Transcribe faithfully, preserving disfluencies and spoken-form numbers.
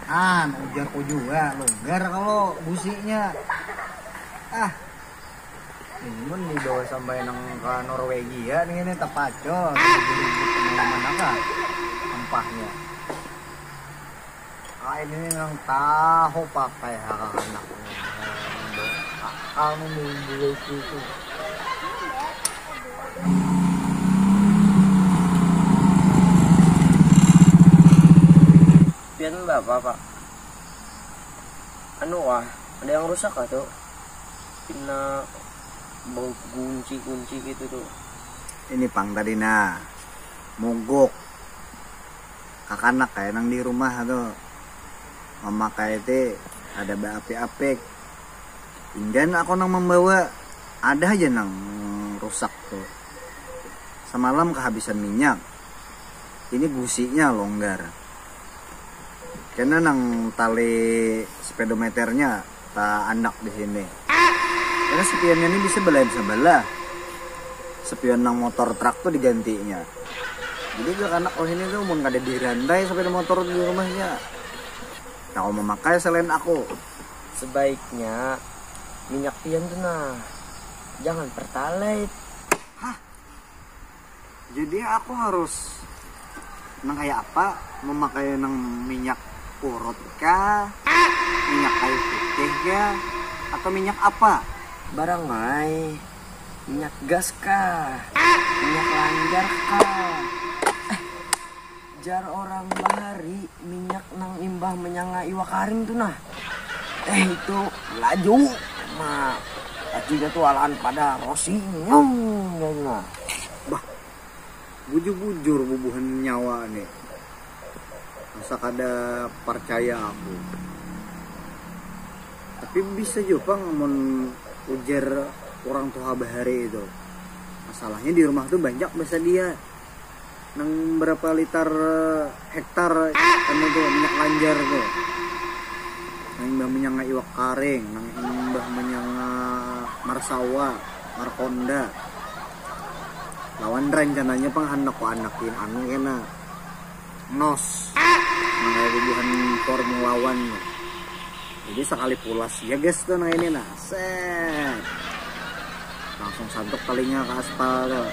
An, ujar ku jua, longgar kalau businya. Ah, ini mun dibawa sampai nang ke Norwegia nih, ini tepacol, ribut-ribut kemana-mana kah empahnya. Ah, ini nang tahu pakai hak anak. Akal membeli itu. Pian bapak, Pak? Anu kah, ada yang rusak kah tuh? Pina bau kunci-kunci gitu tuh. Ini pang tadi nah, mogok. Kakanak kayak nang di rumah tuh. Mamakai ti ada beapik-apik. Inggan aku nang membawa, ada aja nang rusak tuh. Semalam kehabisan minyak. Ini gusinya longgar. Kena nang tali speedometernya tak andak di sini. Karena spionnya ini bisa belain sebelah. Spion nang motor truk tuh digantinya. Jadi gak anak oh ini tuh mun kada dirantai sepeda motor di rumahnya. Nah, kalau memakai selain aku. Sebaiknya minyak pian tuh nah, jangan pertalite. Jadi aku harus nang kayak apa, memakai nang minyak urut kah, minyak kayu putih kah, atau minyak apa? Barang ai, minyak gas kah, minyak lanjar kah? Eh, jar orang bahari, minyak nang imbah menyanga iwak karing tuh nah. Eh, itu laju ma lajunya tuh alahan pada rosi nyung, nah. Bah, bujur-bujur bubuhan nyawa nih, asa kada percaya aku. Tapi bisa juga pang mun ujar orang tua bahari itu, masalahnya di rumah tuh banyak bersedia nang berapa liter hektar anu tuh minyak lanjar tuh, nang imbah menyanga iwak karing, nang imbah menyanga marsawa, markonda. Lawan rencananya pang handak ku anakin anu kena nos, nang kayak bubuhan Formula One tuh. Jadi sekali pulas ya guys tuh nang ini nah, set, langsung santuk telinga ke aspal tuh.